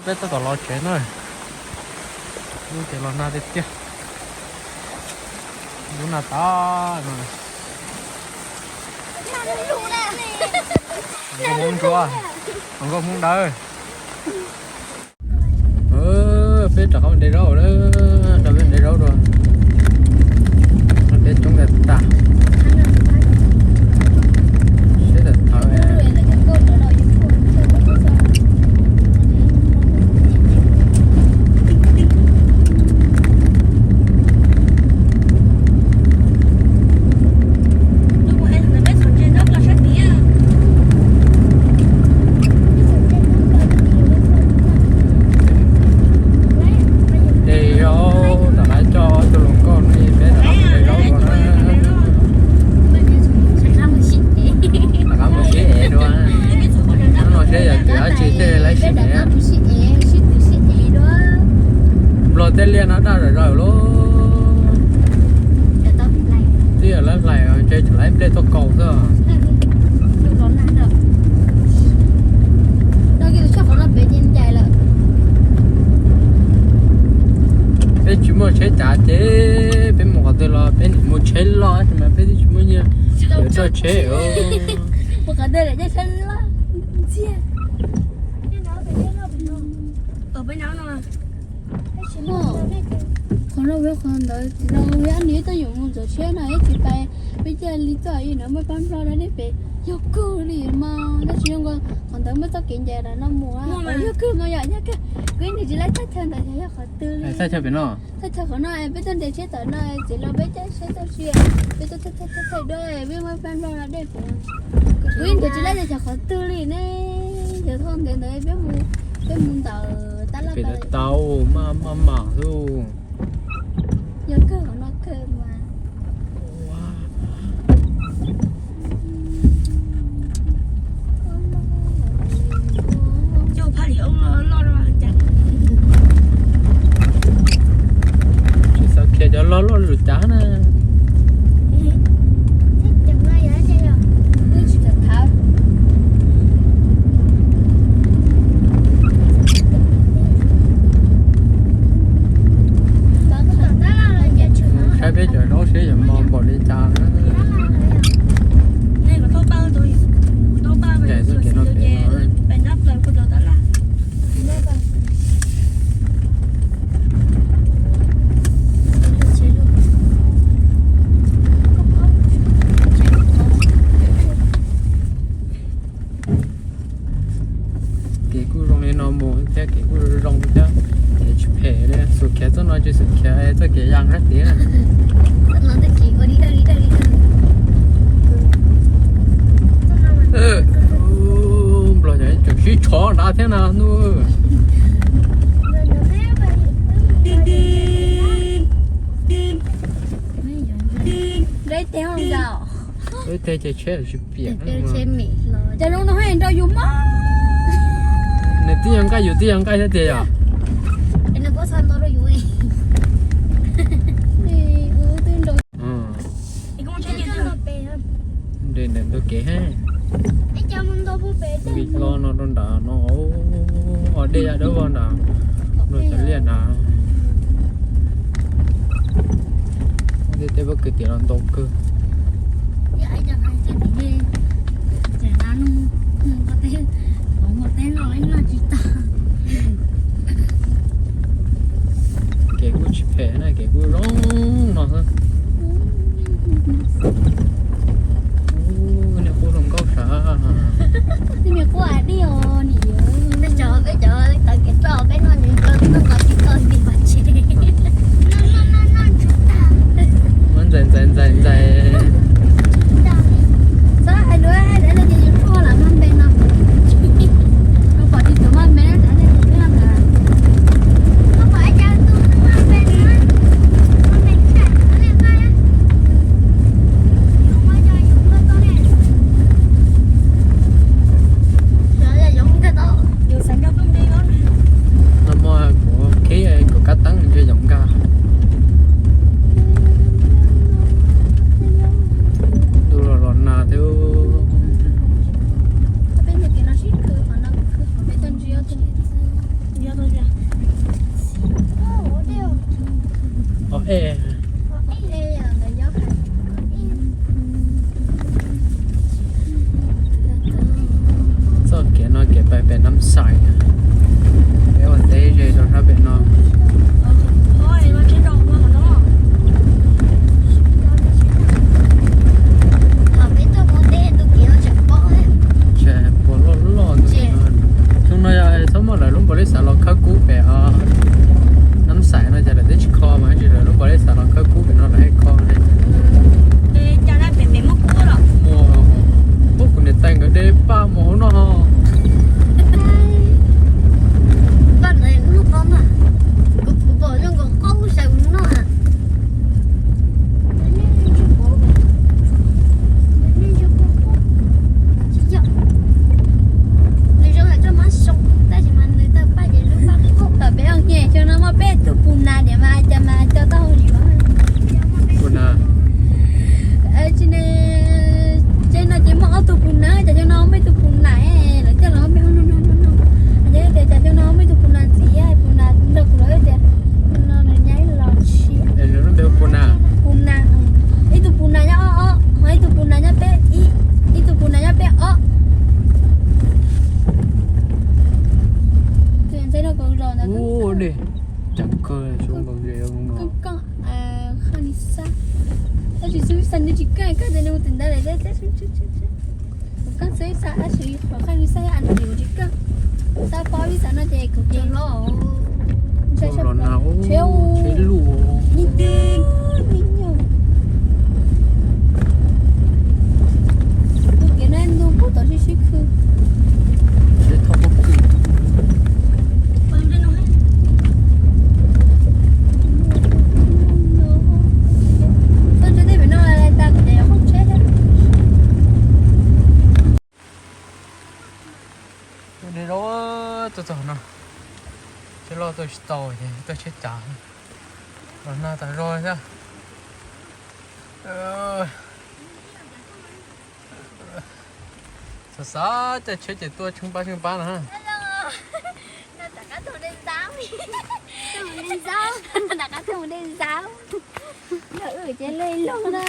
Peb tab tom los tsev na. Lub tsev los nag tiag tiag. Lub nag tas no. Nkauj Hmoob ntsuab, nkauj Hmoob dawb. Peb rov qab de zaub lawm, rau peb de zaub dua. Peb coob tas tas. Seb tam thawv. De zaub rov qab coj cov hluas nkauj no peb rov qab mus de zaub dua na. Rov qab mus sib ev dua. Hnub no seb yog twm dab tsi thiaj li sim ev. Nplog tej liaj no daj zam zawm lauj. Twb yog lawv hlais ntshe tseem laib nplej tuaj kaus xwb. Peb tsis muaj tsheb cav ces peb mus qhov twg los peb nim mus tsheb loj tab sis mas peb twb tsis muaj nyiaj yuav txog tsheb. Qhov no, qhov ntawd tsis tau, yog nws twb yuav mus ntxuav tsheb no ib tsis pais, peb cia li txoj ib no muaj pab nplog dab dej pem yog kawg li mas, tab sis zoo nkaus qhov ntawd muaj txoj kev ncaim ntawm no mus, yog kawg mas yom, yog kawg. Kuv ib ntus tsis laib thaj chaw ntawd yog qhov twg li. Thaj chaw pem no, thaj chaw qhov no peb tuaj nres tsheb tawm no txiv los peb caij tsheb tuaj si, peb tuaj thaij thaij duab peb muaj pab nplog dab dej pem. Kuv ib ntus tsis laib tias xyov qhov twg li ne, yog thaj ntawd ntawd peb mus, peb mus ntawm tab laj pem tau maj maj mam xwb. Yog kawg qhov no kawg mas. Tsis xav khiav cov loj loj lus cav na. Saib peb cov zaub seb yuav mos npaum li cas na. Ncaim txoj kev no pem no. Kev kuj zoo li no mus thiab, kev kuj zoo thiab, kev tsis phem li. Xub khiav txoj no tsis xub khiav txoj kev ya nqaij tiag. Nplog cov tseem sib tshov nrad thiab na hnub. Deb teg ces tsheb tsis piam. Cov zoo no nrau yus mog. Nws twb yog nqaij, yus twb yog nqaij thiab tiag yom. Nws twb nrau. Nres ntawm ntug kev he. Vim lo no rau nrad no, o, dej ya dawb vog nrad, no cov liaj nrad. Tej pob kws tias los ntau kawg. Kev kuj tsis phem na, kev kuj zoo no xwb. Ub, niag qub zoo nkauj sav. Niag qub a dij os niam. Peb cov, peb cov tawv kev roj peb noj ntses nkaus, noj qos tsis tau ntim pov tseg. Muab ntxais ntxais ntxais ntxais. Txhob hais lus, hais lus no ces yus tshuaj lam maj npe no. Pom tsis tau maj npe na. Txoj kev no kev pais pem Nam Xais, peb ua teb ze rau sab pem no. Puas loj loj. Xyoo no yog txhob muaj lawv lub npaum li xav los khawb kub pem Nam Xais no ces lawv twb tsis kho mas, tsis lawv lub npaum li xav los khawb kub pem no lawv hais kho. Ua kuv niam tais nkawd de paj mus hauv no. Peb ua nyiaj xyoo no muaj peb tug pus nas diam mas cas mas coj tau hauj lwm. Tsis ne, tsev no ces muaj ob tug pus nas, cas xyoo no muaj ib tug pus nas lawv coj los peb ua no no no no. Ces tias cas xyoo no muaj ib tug pus nas ntxiv, pus nas nrog kuv lawv tias no nws nyab los tsis. Pus nas, ib tug pus nas nyob ob ob, ho ib tug pus nas nyob peb ib, ib tug pus nas nyob peb ob. Tus ntxhais no kuv zos ntawd. Ua dej, cas kawg zoo nkaus li no. Koj, Khaj Lis Xab, tab sis xub ib xab nws tsis kawg, koj tias nws mus tim ntawd lawm. Kuv koj xub ib xab tab sis qhov Khaj Lis Xab ib an nws tsis kawg. Xab pob ib xab no ces kuv ces los na, tsheb luj, me nyuam. Tus kev no ntuj kuj tau sib sib khw. Tuaj tsheb tej pem no tas kuv ces yuav qhov tsheb thiab. De rau tuaj txog no, tsheb loj tuaj tsis tau ces tuaj tsheb cav los nag tas zog thiab. Xav xav caij tsheb ces tuaj tsheej pab tsheej pab no. Rov qab tuaj mus de zaub, wb ces lej lug na.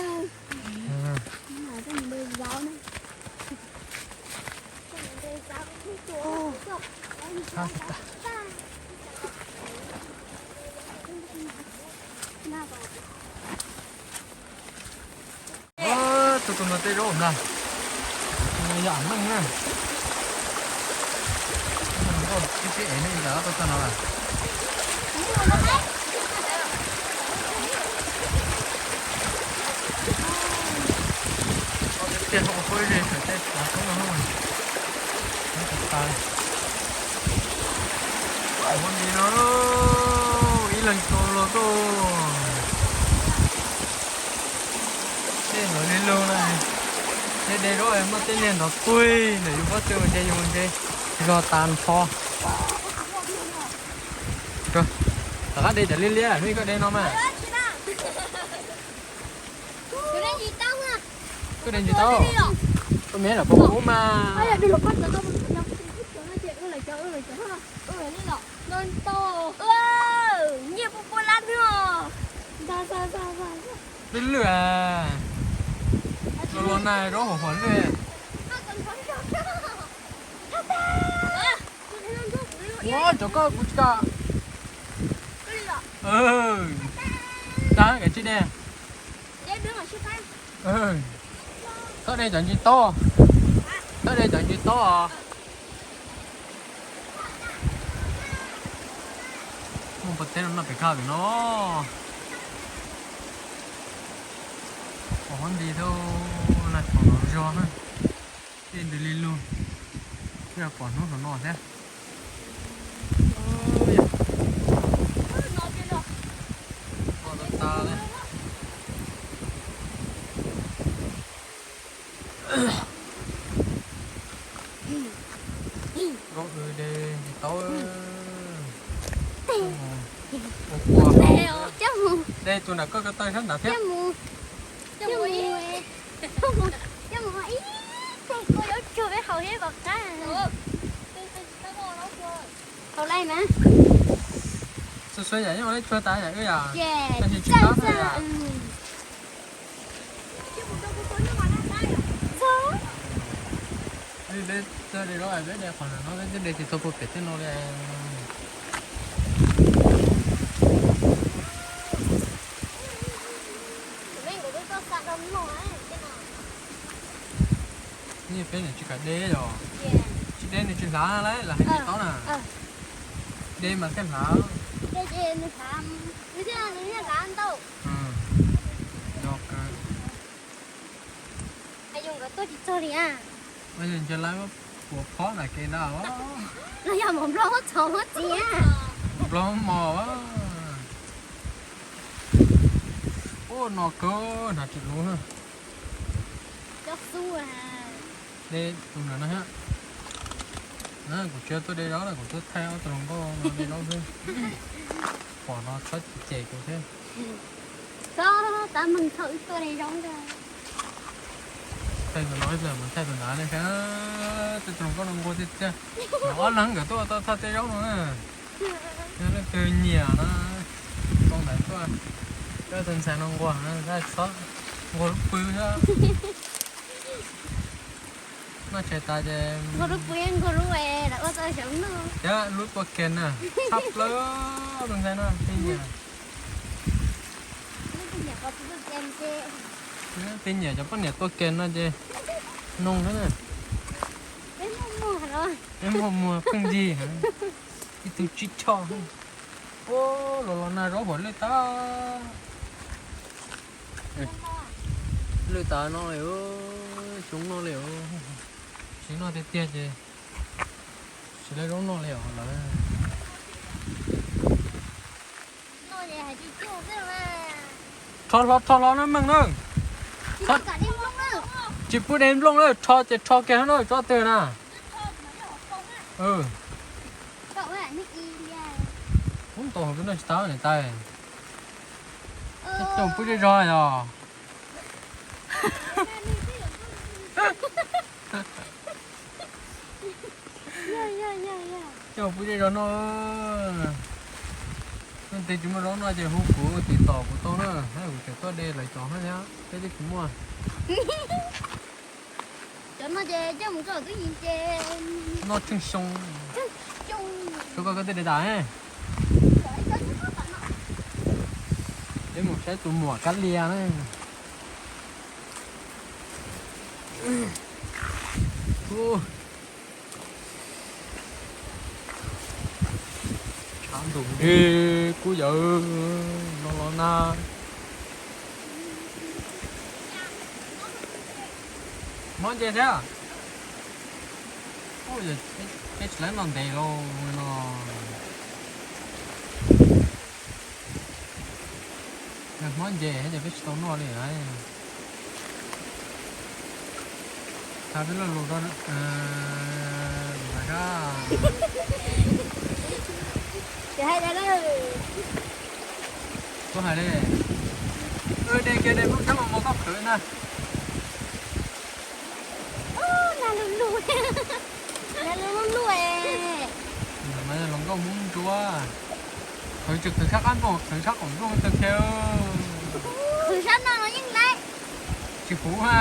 Tus tus no tej zaub ntag, yog am meej na. Sib sib ev ne, ib ntawd tuaj txog no lawm. Tiag tiag, ua kub ze sawv tej tsav kub no. Tag, ua li no, ib leeg tau los tuaj. Tej ntawd li lug na, tej de zaub muaj tej niag ntov tuag ntawm yus pob tw ua ntses yus ua ntses zog tas nrho. Rov qab de cov liab liab, hnub ib koj de no mas. Koj de ntsis tau. Koj me lawm puas ub mas. Nyiaj puas puas lab nws. Lwj lwj, los los nag zaub huam huam lwj. Ua cov koj kuv tsis kam. Dag, kav tsij de. Txhob de cov ntsis taub. Txhob de cov ntsis taub os. Muaj pob teb no noj pem koj pem no. Pom qhov nti thiab, nag thaum no zog na, tej ntws li lug, twb yog pom hnub hauv no thiab. Nkauj de ntsis taub. Ua kua, de tus nram koj ko taw sab nrad thiab. Haus laj mas. Xua xua yam yeej ua teb tsuag tas yam wb yom. Tab sis tsis tau na yom. Peb de zaub, peb de qhov no, peb twb de tsis tau puag pem tej no li. Peb niam tsis kam de yom. Tsis de nws tsis hlav lauj, lam hais tsis tau na. De mas thiaj hlav. Nws thiaj hlav ntau. Yog kawg. Nws nce lawv puas phob nram kev ntag. Los yog mus nplooj muab txhov muab txiav. Nplooj mos. Ub, no kawg hnav tsis luv. De tus ntawm no thiab. Kuv tsis tuaj de zaub na, kuv tuaj thaij ob tug hluas nkauj no de zaub xwb. Pom no txhob cem kuv thiab. Txhob tab meeg txhob wb tuaj de zaub ntag. Thaij tus no ib pliag mus thaij tus ntawd ne, saib tej tus hluas nkauj no nquag tiag tiag. Ob leeg nkawd tuaj tau thaij tej zaub no na. Yog leej twg nyiam no, tau ntawd tuaj. Yog tus ntxhais no nquag na, txhob nquag lub pw xwb. Noj tshais tas ces nquag lub pw, nquag lub, thiab lub tua kiag na, tshaj plaws tus ntxhais no tej nyiam. Tej nyiam cov poj niam tua kiag no ces noog na. Peb muaj muag pheej yig, ib tug tsib choj. Ub, los los nag zaub huam lwj tag. Lwj tas no li, xyoo no li. Tsis noj tiag tiag ces tsis lawv zaub noj li os lawv. Rho hlo, rho hlo na meej na. Tsis pub de nplooj na, rho ces rho kiag na tsob twg na. Ub, tau hauv peb noj tsis tau niam tais. Coj pub zej zog yog. Coj pub zej zog noj. Leej twg tsis muaj zaub noj ces hu kuv tiv tom kuv tau na, kuv tseem tuaj de lawv cov thiab, peb twb tsis muaj. Cov no ces coj mus rau tub yis ces noj tsheej xyoo. Xyoo koj, koj twb de tas. Peb mus saib tus muam Kab Lia na. Tshav ntuj nrig kub yawm no los nag. Hmob nce thiab. Peb tsis tau noj ntev lauj no. Hmob nce ces peb tsis tau noj li. Thav peb lo lus rau lus nag sab. Tub hais li, de kiag de nplooj sab los mus koj qhwv na. Nag lug lug, nag lug lug. Hluas nkauj Hmoob Ntsuab, qhwv tsis qhwv sab qab nplooj, qhwv sab qaum nplooj tag kiag. Qhwv sab no los yeej laib. Tsis huv ha.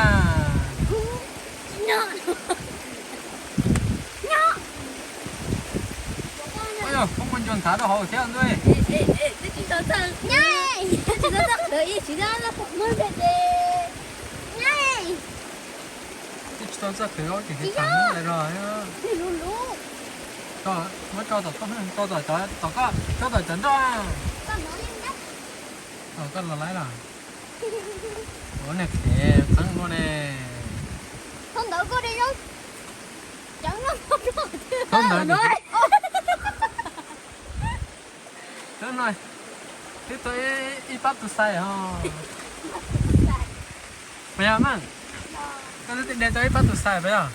Nyob, koj muaj ncua nthav rau hauv thiab ntuj. Twb tsis tau txawj qhwv ib tsis tau txawj qhwv zaub tsis tau txawj qhwv zaub tsis tau txawj qhwv zaub. Muab tso tom, tso tom cov, tom koj, tso tom cov nroj. Koj los laib los. Ua niag qhev txeeb luaj ne. Thaum ntawd koj de zaub cov nroj, thaum ntawd no twb tau ib pab tus xais os. Puas yog mas? Koj twb de tau ib pab tus xais puas yog?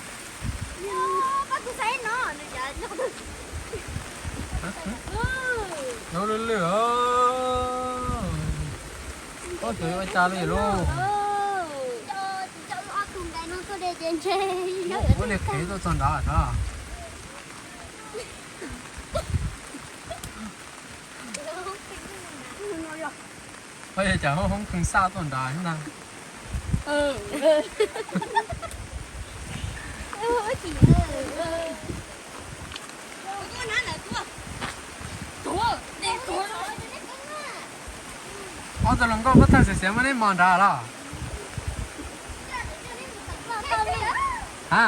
Zaub lwj lwj os. Ob tug yuav ua cas li lauj? Ua niag qhev tuaj txog nrad os. Cov hoob pheej xaj tuaj nrad ntag. Ob tug hluas nkauj pab thawj xiav xiav muab neb mos nrad los? Ha,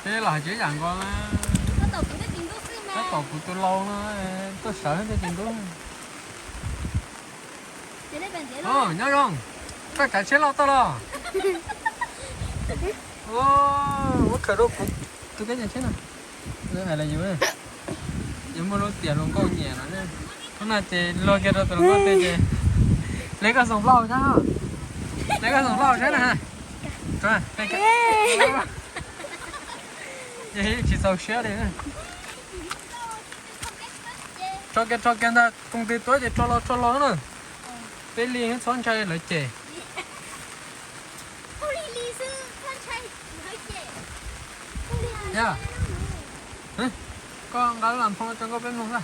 peb los hais tsis ib yam nkaus na. Tab tom kuv tus lau no tuaj sawv tej tis ntub. Nyob zoo, koj tsav tsheb loj tuaj los? Ua khaws rau kuv tus keb nyam tsheb na. Hais los yus, yus muaj lub tiam hluas nkauj nyiam no. Hnub no ces luag kiag rau tus hluas nkauj twg ces, le koj xoom plaub saib, le koj xoom plaub saib na. Tsis txaus siab li. Rho kiag rho kiag ntag, koog twg tuaj ces rho los rho los na. Peb li txhob ntshai lawv cem. Yog, koj nqa lub las nphoo rau nkauj peb mloog na.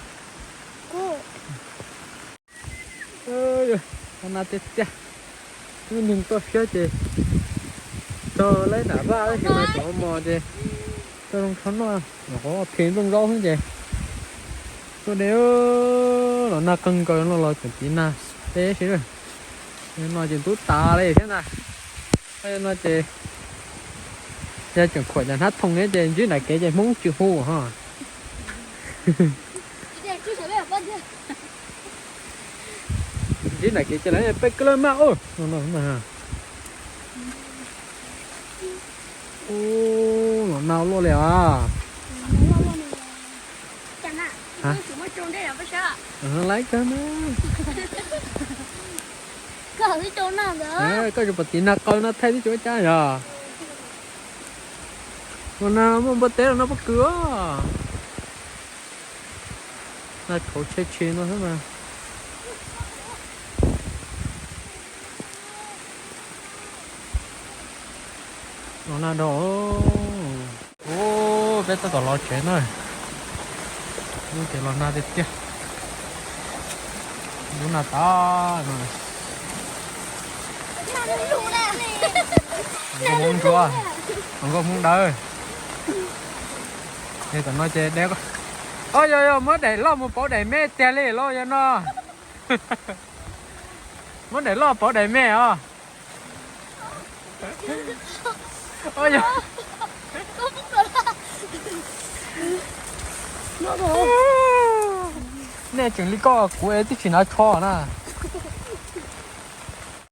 Los nag tiag tiag, lub neeg tuaj fiab ces txog laib nram vaj tab sis mas tseem ua mos ces txog zoo tsho noj, nyuam qhuav phem nplooj zaub xwb ces tuaj de. Los nag qeeg nkaus no los tseem tiv nag teb si. No ces ntub tas li thiab ntag. No ces yog tseem khuam cov hnab thoom thiab ces ntsib nram kev ces Hmoob tsis hu ho. Ntsib nram kev ces lawv peb kab lab maj. Ub, los nag luaj li os. Laiv kawg na. Koj tsis pom tiv nag qaw no thaij tib tsis ua cas yog. Los nag muaj npua teb los noj pob kws os. Nag tshauv tsheb tsheb no xwb mas. Los nag dhau. Ub, peb tab tom los tsev na. Ub, ces los nag tiag tiag. Ntub nag tas no. Hluas nkauj Hmoob ntsuab, hluas nkauj Hmoob dawb. Es tam no ces, o, yog yog muab daim loj mus pauv daim me tiag li los yog no. Muab daim loj pauv daim me os. Nej tseem li koj kuv es twb tsis hnav tsho na.